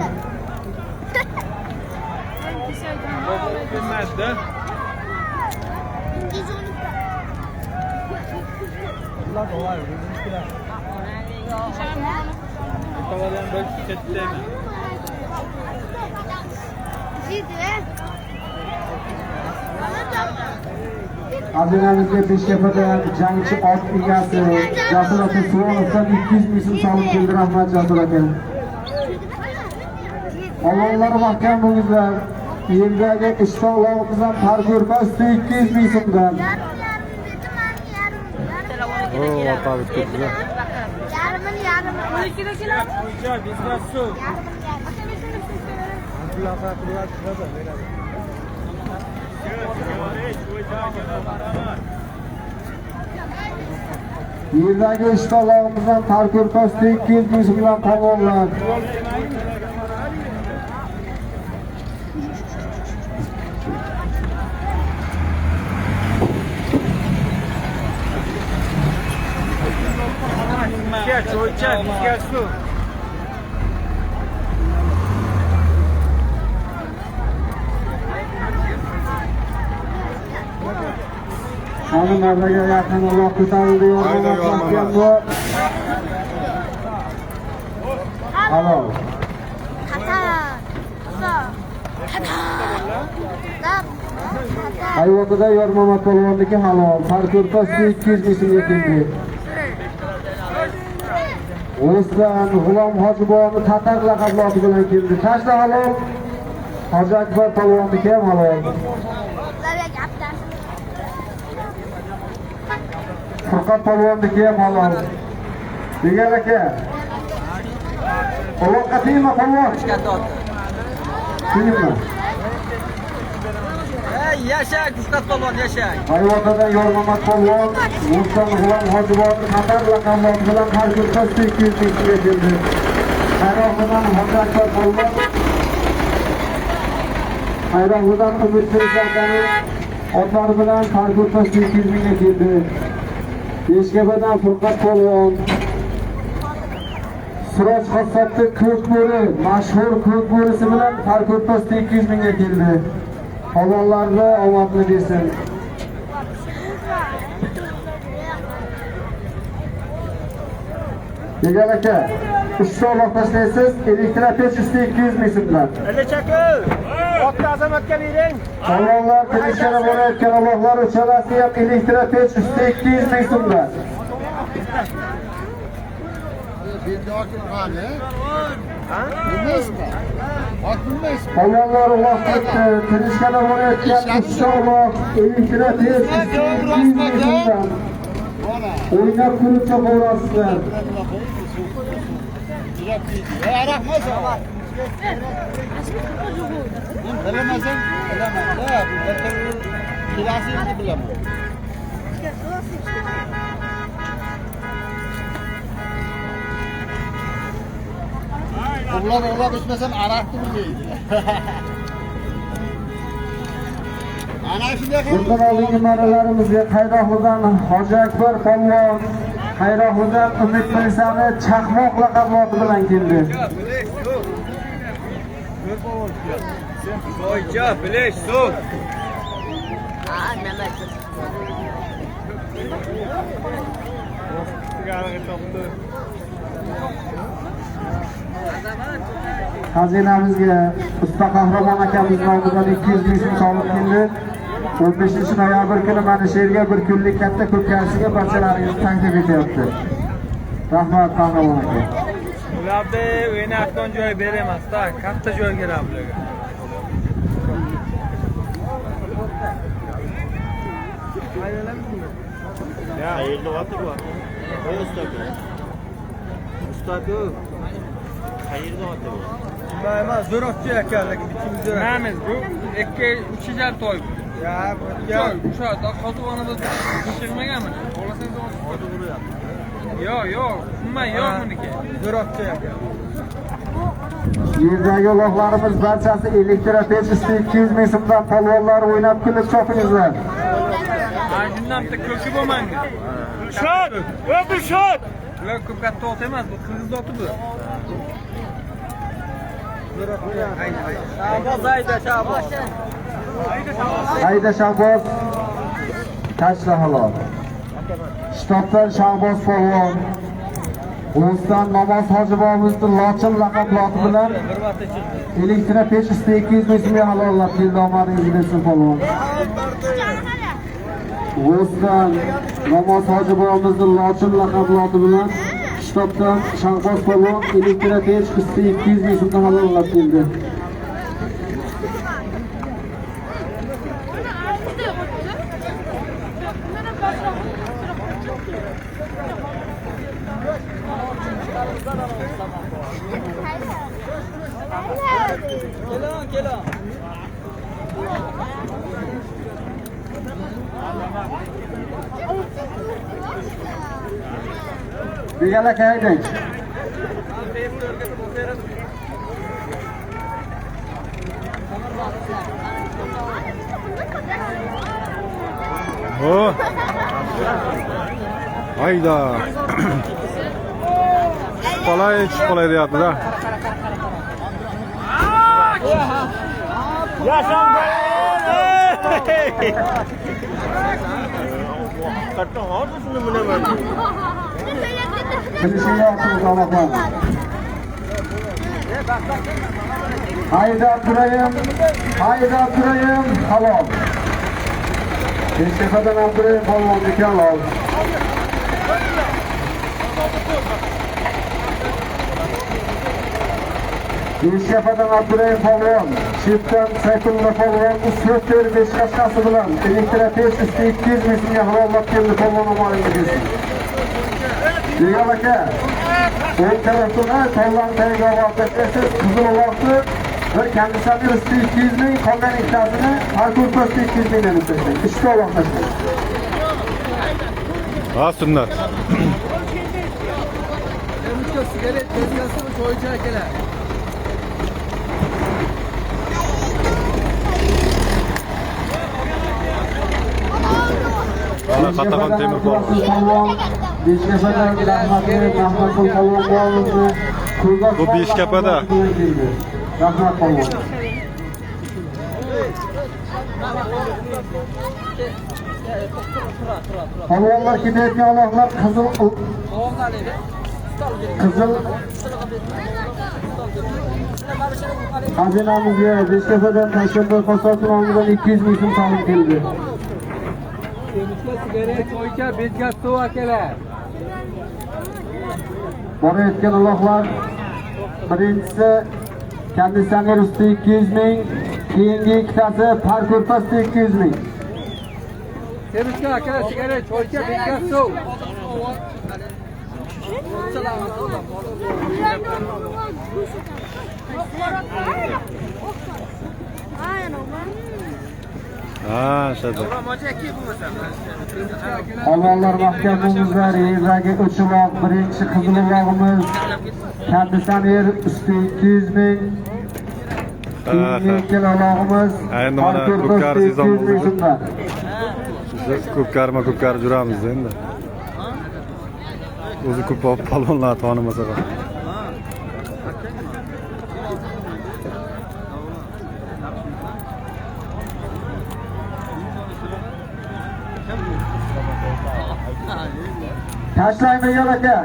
S2: Xazinamizga Beshkapadan jangchi ot egasi Jasur aka Suvonovdan 200 ming so'm solib keldi, rahmat Jasur aka. Polvonlar mahkam bo'linglar. Yerdagi ishta ulog'imiz ham har ko'rpasda 200 ming so'mdan.
S1: O, orqali ketdi.
S2: Yerdagi ishta ulog'imiz ham har ko'rpasda 200 ming so'mdan polvonlar. Hali marraga yaqin uloq ko'tarildi, yormam bu. Halol. Hayvonida Yormamat polvonniki halol. Har ko'rpasda 200 ming so'mga keldi. O'zdan G'ulom Hojibovni Tatar laqabli oti bilan keldi. Tashla halol. Hoji Akbar polvonniki ham halol. Furqat polvonniki ham halol. Degan aka. Uloqqa tegma polvon. Tegma.
S7: Yasha Furqat polvon, yasha.
S2: Hayvotadan Yormamat polvon, Mursal G'ulom Hojibotir Qatar laqabli bilan har kun 800 ming so'mga keldi. Qayroqlidan Hoji Akbar polvon, Qayroqlidan Umid akaning otlari bilan har kun 800 mingga keldi. Beshkapadan Furqat polvon, Siroj Qassobni ko'k bo'ri, mashhur ko'k bo'risi bilan har kun 800 mingga keldi. Polvonlarni omadli bersin. Degan aka, 3 ta uloq tashlaysiz, elektropech usti 200 ming so'mdan.
S4: Otni Azamatga bering.
S2: Polvonlar tinishkani borayotgan uloqlar uchalasi ham elektropech usti 200 ming so'mdan. Polvonlar uloq ketdi, tinishkani borayotgan 3 ta uloq elektropech usti 200 ming so'mdan. O'ynab kulib chopaverasizlar.
S8: Bilamasam, bilaman-da. Kelasini bilaman. Uxlab ichmasam aroqni bilmaydi. Ana shunday qilib.
S2: Bundan oldingi marralarimizga Qayroqlidan Hoji Akbar polvon, Qayroqlidan Umid Mirsani Chaqmoq laqabli bilan keldi.
S7: Boycha, bilish, suv.
S2: Xazinamizga usta Qahramon akamiz nomidan 200 ming so'm soliq keldi. 15 noyabr kuni mana shu yerga bir kunlik katta ko'pkarisiga barchalaringizni taklif etyapti. Rahmat Qahramon aka.
S4: Ularda o'ynayotgan joy bermasda, katta joy kerak bularga.
S8: Qayerda oti bor? Qo'y usta-ku. Usta-ku. Qayerda oti bor?
S7: Nima emas, zo'r otchi ekan, lekin bichim zo'r.
S4: Nimamiz bu? 2 3 jar toy bu.
S7: Ya, bu
S4: O'sha qotib chiqmaganmi? Xohlasangiz
S8: oti uryapti.
S4: Yo'q, yo'q, umuman yo'q buniki.
S7: Zo'r otchi ekan.
S2: Yerdagi uloqlarimiz barchasi elektropech usti 200 ming so'mdan polvonlar o'ynab kulib chopingizlar.
S4: Ha, shundan bitta ko'ki bo'lmanga.
S8: Dilshod, ey Dilshod!
S4: Bular ko'p katta ot emas, bu qirg'iz oti bu.
S7: Shahboz hayda, Shahboz.
S2: Hayda Shahboz. Tashla halol. Shtobdan Shahboz polvon, O'zdan Namoz Hojibomizni Lochin laqabli oti bilan elektropech usti 200 ming so'mga halollab keldi. Omadingiz bersin polvon. O'zdan Namoz Hojibomizni Lochin laqabli oti bilan Shtobdan Shahboz polvon elektropech usti 200 ming so'mga halollab keldi.
S7: Kelon, kelon.
S2: Degan aka haydang.
S1: Oh. Hayda. Qolay, qolay deyapti-da.
S8: Haqiqatdan hozir shuni bilaman.
S2: Hayda Abdurayim, hayda Abdurayim, halol. Beshtepadan Abdurayim polvonniki halol. Beshkapadan Abdurahim polvon, Shepdan Sayfulla polvon usti 5 qashqasi bilan elektrotest usti 200 ming so'mga halollab keldi polvon omoningga bersin. Begal aka, o'ng tarafdan polvon tagiga ovoz tashlaysiz, qizil uloqni bir konditsioner usti 200 ming, qolgan ikkitasini parkur usti 200 mingdan tashlang. Uchta uloq tashlang.
S1: Ha, sunnat.
S7: Sigaret tezgahsi choycha akalar.
S1: Mana Qatag'on temir polvon.
S2: Beshkapadan rahmatli Mahmudqul polvon bobomni
S1: Bu Beshkapada.
S2: Rahmat polvon. Polvonlar ketayotgan uloqlar qizil xazinamizga Beshkapadan Tashanboy Qosov nomidan 200 ming so'm solim keldi.
S7: Choycha, bezgaz suv akalar.
S2: Borayotgan uloqlar birinchisi konditsioner usti 200 ming, keyingi ikkitasi parkur usti 200 ming.
S7: Temizga akalar, sigaret, choycha, bezgaz suv.
S1: Ha, shada.
S2: Polvonlar mahkam bo'linglar, yerdagi 3 uloq, birinchi qizil ulog'imiz konditsioner usti 200 ming. Keyingi ikkala ulog'imiz
S1: endi mana ko'pkari sezon bo'ldi. Biz ko'pkarima ko'pkari yuramiz endi. O'zi ko'p polvonlar tanimasa ham.
S2: Tashlang Begal aka.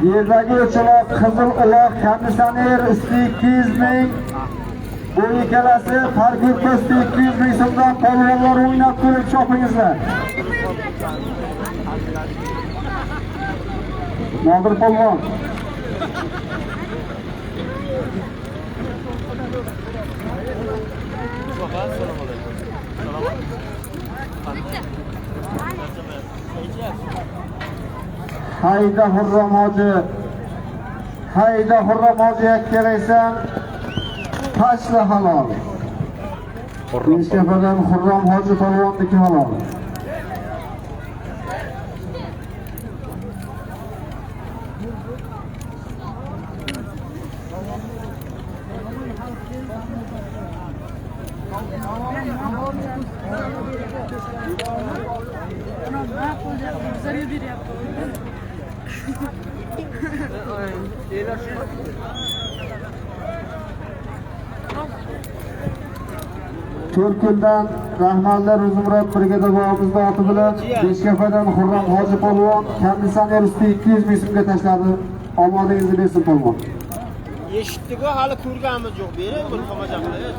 S2: Yerdagi 3 uloq, qizil uloq, konditsioner usti 200 ming. Bu ikkalasi parkur usti 200 ming so'mdan polvonlar o'ynab ko'rib chopingizlar. Nodir polvon. Hayda Xurram hoji. Hayda Xurram hoji yakkalaysan. Tashla halol. Beshkapadan Xurram hoji polvonniki halol. To'rkundan Rahmatli Ro'zimurod brigada bobomizning oti bilan Beshkapadan Xurram hoji polvon konditsioner usti 200 ming so'mga tashladi. Omadingizni bersin polvon.
S8: Eshitdik-ku, hali ko'rganimiz yo'q. Bering bir tomosha qilib.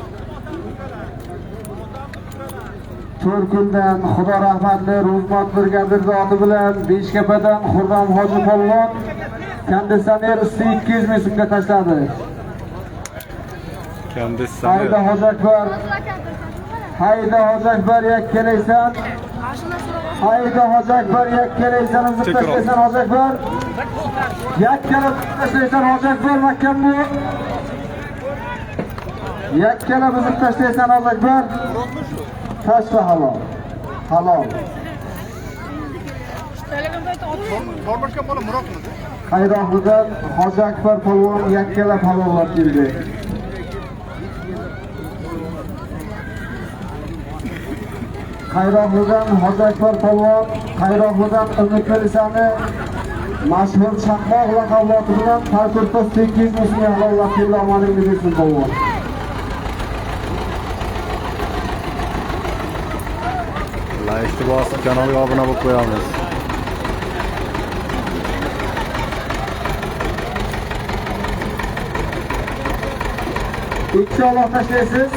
S2: To'rkundan Xudo rahmatli Ro'zmurod brigadirning oti bilan Beshkapadan Xurram hoji polvon konditsioner usti 200 ming so'mga tashladi.
S1: Konditsioner.
S2: Hayda Hoji Akbar. Hayda Hoji Akbar yakkalaysan. Hayda Hoji Akbar yakkalaysan, uzib tashlaysan Hoji Akbar. Yakkalab tashlaysan Hoji Akbar, mahkam bu. Yakkalab uzib tashlaysan Hoji Akbar. Tashla halol. Halol. Qayroqlidan Hoji Akbar polvon yakkalab halollab keldi. Qayroqlidan Hoji Akbar polvon, Qayroqlidan Umid Milisani mashhur chaqmoq laqabloti bilan parkurda 800 ming so'mga halollab keldi. Omadingizni bersin polvon.
S1: Laykni bosib kanalga obuna bo'lib qo'yamiz.
S2: Ikki uloq tashlaysiz.